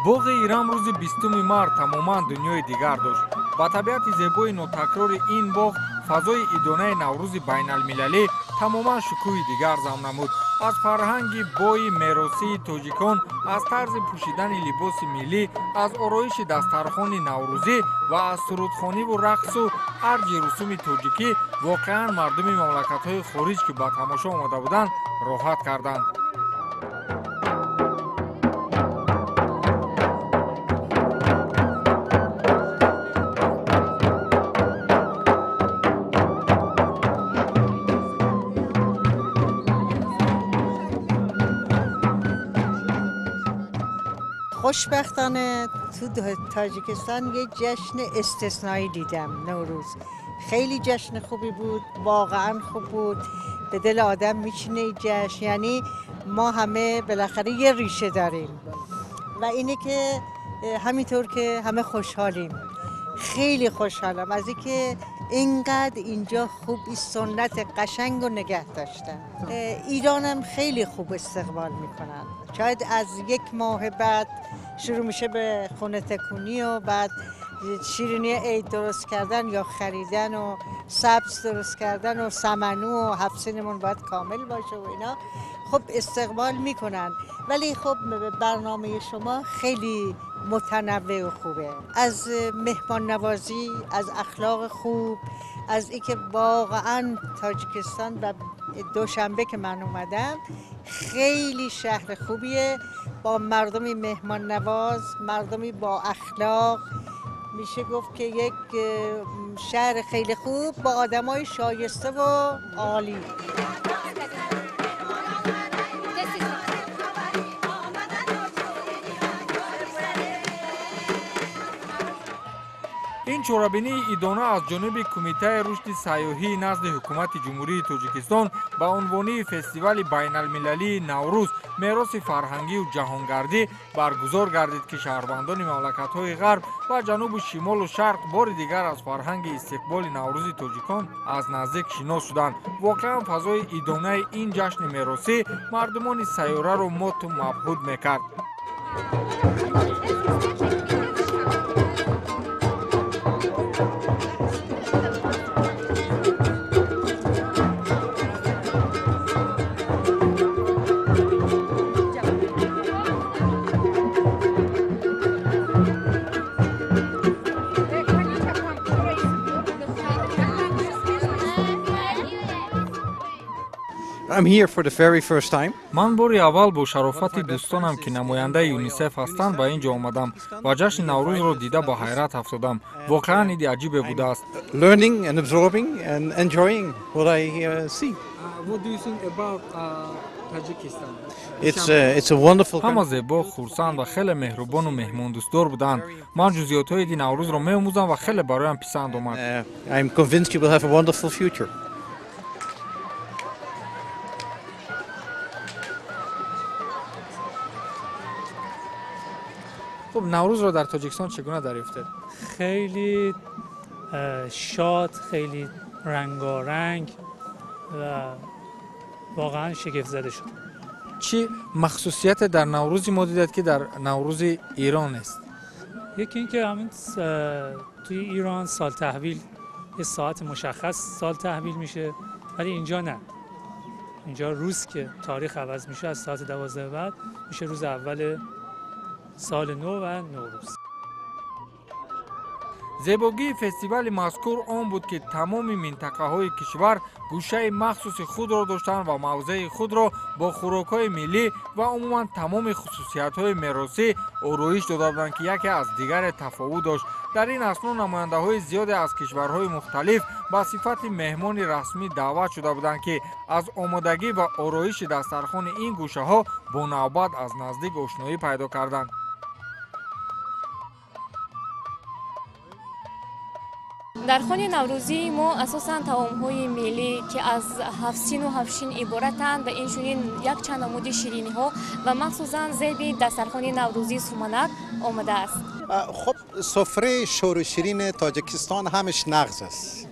Боғи Ирам рӯзи 20 март тамоман дунёи дигар дошт. Ба табиати зебои нотакрори ин боғ фазои идонаи Наврӯзи байналмилалӣ тамоман шукӯҳи дигар зам намуд. Аз фарҳанги бои меросии тоҷикон, аз тарзи пӯшидани либоси миллӣ, аз ороиши дастархони наврӯзӣ ва аз сурудхониву рақсу арҷи русуми тоҷикӣ воқеан мардуми мамлакатҳои хориҷ, ки ба тамошо омода буданд, роҳат карданд. خوشبختانه تو تاجیکستان یه جشن استثنایی دیدم. نوروز خیلی جشن خوبی بود، واقعا خوب بود، به دل آدم میشینه جشن. یعنی ما همه بالاخره یه ریشه داریم و اینه که همینطور که همه خوشحالیم. خیلی خوشحالم از اینکه اینقدر اینجا خوب این سنت قشنگ رو نگه داشتن. ایرانم خیلی خوب استقبال میکنن. شاید از یک ماه بعد شروع میشه به خونه تکونی و بعد شیرینی عید درست کردن یا خریدن و سبز درست کردن و سمنو و هفت سینمون باید کامل باشه و اینا. خب استقبال میکنن، ولی خب برنامه شما خیلی متنوع و خوبه. از مهمان نوازی، از اخلاق خوب، از اینکه واقعا تاجیکستان و دوشنبه که من اومدم خیلی شهر خوبیه، با مردمی مهمان نواز، مردمی با اخلاق. میشه گفت که یک شهر خیلی خوب با آدمای شایسته و عالی. Ин чорабинии идона аз ҷониби Кумитаи рушди сайёҳии назди Ҳукумати Ҷумҳурии Тоҷикистон ба унвони фестивали байналмилалии Наврӯз, мероси фарҳангию ҷаҳонгардӣ баргузор гардид, ки шаҳрвандони мамлакатҳои ғарб ва ҷанубу шимолу шарқ бори дигар аз фарҳанги истиқболи наврӯзи тоҷикон аз наздик шинос шуданд. Воқеан фазои идонаи ин ҷашни меросӣ мардумони сайёраро моту мабҳуд мекард. I'm here for the very first time. Ман бори аввал бо шарофати дӯстонам, ки намояндаи ЮНИСЕФ ҳастанд, ба ин ҷо омадам ва ҷашни Наврӯзро дида ба ҳайрат афтодам. Воқеан иди аҷибе будааст. Learning and absorbing and enjoying what I see. What do you think about Tajikistan? It's a wonderful Ҳама зебо, хурсанд ва хеле меҳрубону меҳмондӯстдор буданд. Ман ҷузъиётҳои иди Наврӯзро меомӯзам ва хеле бароям писанд омад. I'm convinced you will have a wonderful future. خب نوروز رو در تاجیکستان چگونه دریافتید؟ خیلی شاد، خیلی رنگارنگ و واقعا شگفت زده شد. چی مخصوصیت در نوروزی ما دیدید که در نوروز ایران است؟ یکی اینکه همین توی ایران سال تحویل یه ساعت مشخص سال تحویل میشه، ولی اینجا نه. اینجا روز که تاریخ عوض میشه از ساعت 12 بعد میشه روز اول سال نو و نوروز. Зебогии фестивали мазкур он буд, ки тамоми минтақаҳои кишвар гӯшаи махсуси худро доштанд ва мавзеи худро бо хӯрокҳои миллӣ ва умуман тамоми хусусиятҳои меросӣ ороиш дода буданд, ки яке аз дигаре тафовут дошт. Дар ин асно намояндаҳои зиёде аз кишварҳои мухталиф ба сифати меҳмони расмӣ даъват шуда буданд, ки аз омодагӣ ва ороиши дастархони ин гӯшаҳо бо навбат аз наздик ошноӣ пайдо карданд. Дар хони наврӯзии мо асосан таомҳои миллӣ, ки аз ҳафтсину ҳафтшин иборатанд ва инчунин якчанд намуди шириниҳо ва махсусан зеби дастархони наврӯзии суманак омадааст. خب سفره شور و شیرین تاجیکستان همش نغز است.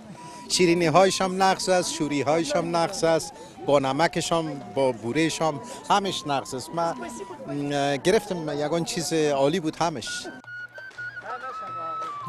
شیرینی هایش هم نغز است، شوری هایش هم نغز است، با نمکشم با بورهشم همش نقص است. من گرفتم یگان چیز عالی بود همش.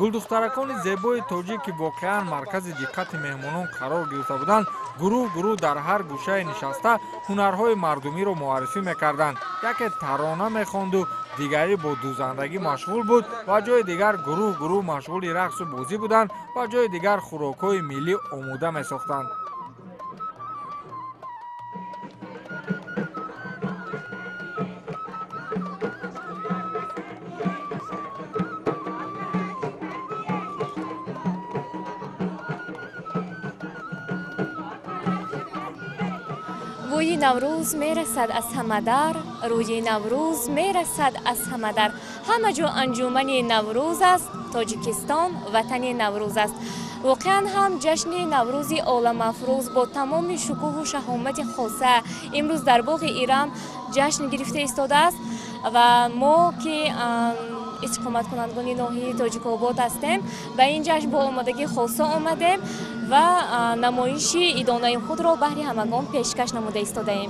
Гулдухтаракони зебои тоҷик, ки воқеан маркази диққати меҳмонон қарор гирифта буданд, гурӯҳ гурӯҳ дар ҳар гӯшае нишаста ҳунарҳои мардумиро муаррифӣ мекарданд. Яке тарона мехонду, дигарӣ бо дӯзандагӣ машғул буд ва ҷои дигар гурӯҳ гурӯҳ машғули рақсу бозӣ буданд ва ҷои дигар хӯрокҳои миллӣ омода месохтанд. Бӯи Наврӯз мерасад аз ҳама дар, рӯи Наврӯз мерасад аз ҳама дар. Ҳама ҷо анҷумани Наврӯз аст, Тоҷикистон ватани Наврӯз аст. Воқеан ҳам ҷашни Наврӯзи оламафрӯз бо тамоми шукӯҳу шаҳомати хоса имрӯз дар боғи Ирам ҷашн гирифта истодааст ва мо, ки истиқоматкунандагони ноҳияи Тоҷикобод ҳастем, ба ин ҷашн бо омодагии хоса омадем ва намоиши идонаи худро баҳри ҳамагон пешкаш намуда истодаем.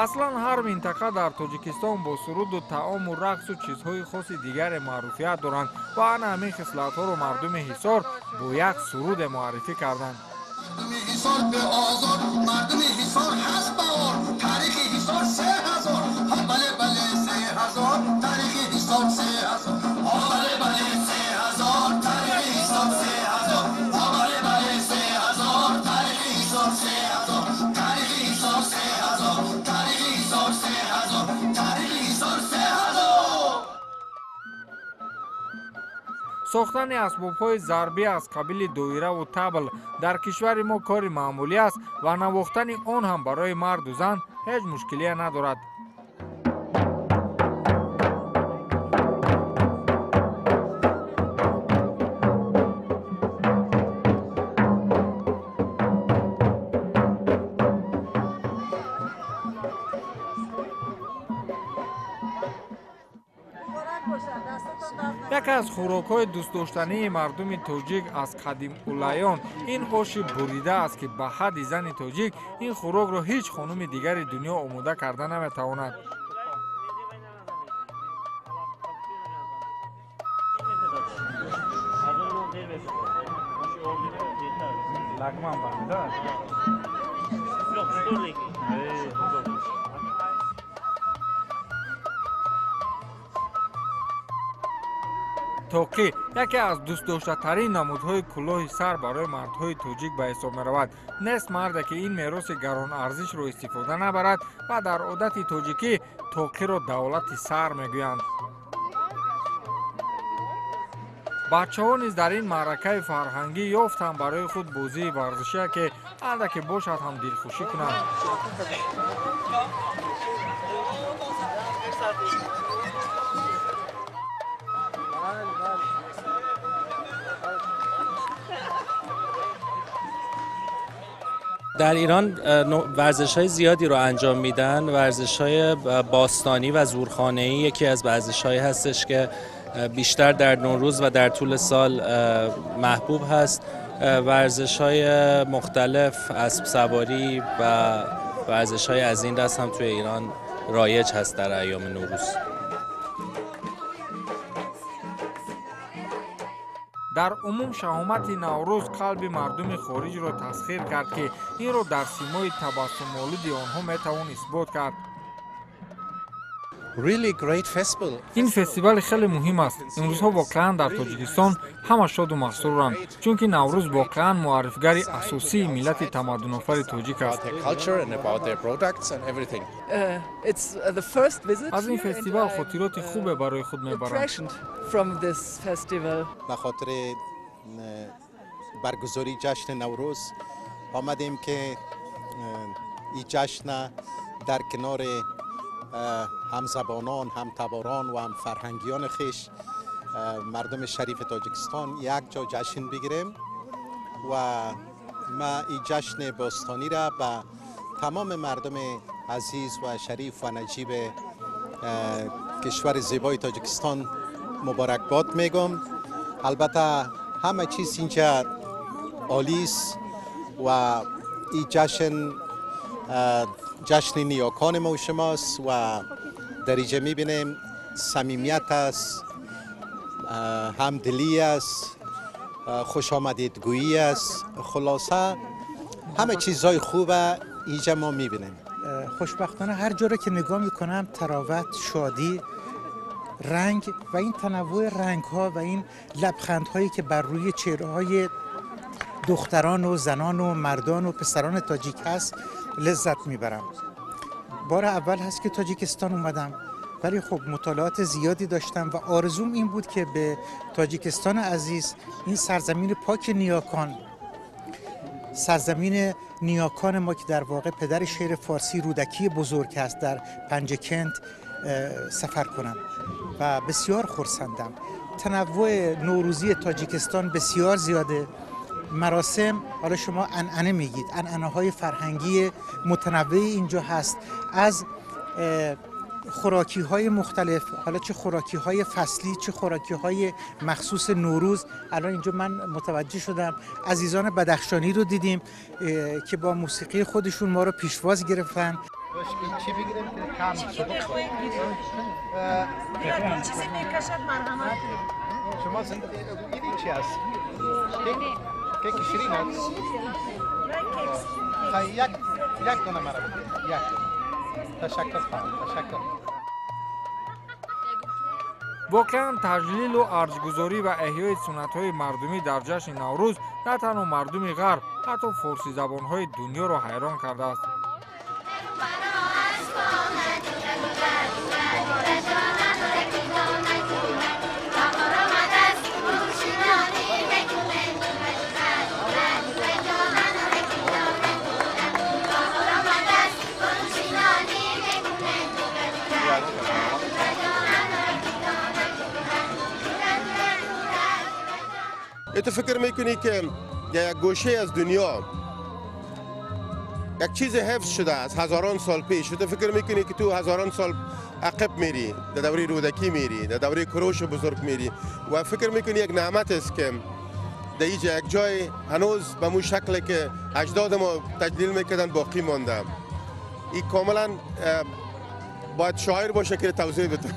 Аслан ҳар минтақа дар Тоҷикистон бо суруду таому рақсу чизҳои хоси дигаре маъруфият доранд ва ана ҳамин хислатҳоро мардуми Ҳисор бо як суруде муаррифӣ карданд. Сохтани асбобҳои зарбӣ аз қабили доираву табл дар кишвари мо кори маъмулӣ аст ва навохтани он ҳам барои марду зан ҳеҷ мушкилие надорад. Яке аз хӯрокҳои дӯстдоштании мардуми тоҷик аз қадимулайён ин оши бурида аст, ки ба ҳадди зани тоҷик ин хӯрокро ҳеҷ хонуми дигари дунё омода карда наметавонад. Тоқӣ яке аз дӯстдоштатарин намудҳои кӯлоҳи сар барои мардҳои тоҷик ба ҳисоб меравад. Нест марде, ки ин мероси гаронарзишро истифода набарад ва дар одати тоҷикӣ тоқиро давлати сар мегӯянд. Бачаҳо низ дар ин маъракаи фарҳангӣ ёфтанд барои худ бозии варзишие, ки андаке бошад ҳам дилхушӣ кунанд. در ایران ورزش های زیادی رو انجام میدن. ورزش های باستانی و زورخانه‌ای یکی از ورزش های هستش که بیشتر در نوروز و در طول سال محبوب هست. ورزش های مختلف، اسب سواری و ورزش های از این دست هم توی ایران رایج هست در ایام نوروز. Дар умум шаҳомати Наврӯз қалби мардуми хориҷро тасхир кард, ки инро дар симои табассумолуди онҳо метавон исбот кард. Ин фестивали хеле муҳим аст. Имрӯзҳо воқеан дар Тоҷикистон ҳама шоду масруранд, чунки Наврӯз воқеан муаррифгари асосии миллати тамаддунофари тоҷик аст. Аз ин фестивал хотироти хубе барои худ мебарам. Ба хотири баргузории ҷашни Наврӯз омадем, ки ин ҷашна дар канори ҳамзабонон, ҳамтаборон ва ҳамфарҳангиёни хеш, мардуми шарифи Тоҷикистон як ҷо ҷашн бигирем ва ма ин ҷашни бостониро ба тамоми мардуми азиз ва шариф ва наҷиби кишвари зебои Тоҷикистон муборакбод мегӯм. Албатта ҳама чиз инҷа олист ва ин ҷашн جشن نیاکان ما و شماست و در اینجا میبینیم صمیمیت است، همدلی است، خوش آمدیدگویی است. خلاصه همه چیزهای خوبه اینجا ما میبینیم. خوشبختانه هر جا را که نگاه میکنم تراوت، شادی، رنگ و این تنوع رنگ ها و این لبخند هایی که بر روی چهره های دختران و زنان و مردان و پسران تاجیک هست لذت میبرم. بار اول هست که تاجیکستان اومدم، ولی خب مطالعات زیادی داشتم و آرزوم این بود که به تاجیکستان عزیز، این سرزمین پاک نیاکان، سرزمین نیاکان ما که در واقع پدر شعر فارسی رودکی بزرگ هست، در پنجکنت سفر کنم و بسیار خرسندم. تنوع نوروزی تاجیکستان بسیار زیاده. مراسم، حالا شما عنعنه میگید، عنعنه های فرهنگی متنوعی اینجا هست، از خوراکی های مختلف، حالا چه خوراکی های فصلی چه خوراکی های مخصوص نوروز. الان اینجا من متوجه شدم عزیزان بدخشانی رو دیدیم که با موسیقی خودشون ما رو پیشواز گرفتن. چی بگیریم که کم چیزی میکشد مرحمت. شما زندگی چی هست؟ کیک شیرین هست؟ یک دونه مرا بده. یک تشکر خواهم. تشکر. воқеан таҷлилу арҷгузорӣ ва эҳёи суннатҳои мардумӣ дар ҷашни Наврӯз на танҳо мардуми ғарб, ҳатто форсизабонҳои дунёро ҳайрон кардааст. تو فکر میکنی که یک گوشه از دنیا یک چیز حفظ شده از هزاران سال پیش، تو فکر میکنی که تو هزاران سال عقب میری، در دوره رودکی میری، در دوره کروش بزرگ میری و فکر میکنی یک نعمت است که در اینجا یک جای هنوز به مو شکل که اجداد ما تجلیل میکردن باقی مانده. این کاملا باید شاعر باشه که توضیح بده.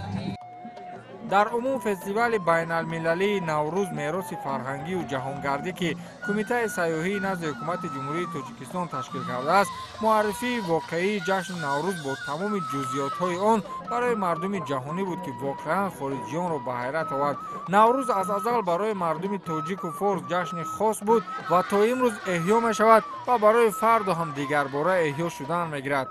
Дар умум фестивали байналмилалии Наврӯз мероси фарҳангию ҷаҳонгардӣ, ки Кумитаи сайёҳии назди Ҳукумати Ҷумҳурии Тоҷикистон ташкил кардааст, муаррифии воқеии ҷашни Наврӯз бо тамоми ҷузъиётҳои он барои мардуми ҷаҳонӣ буд, ки воқеан хориҷиёнро ба ҳайрат овард. Наврӯз аз азал барои мардуми тоҷику форс ҷашни хос буд ва то имрӯз эҳё мешавад ва барои фарду ҳам дигарбора эҳё шудан мегирад.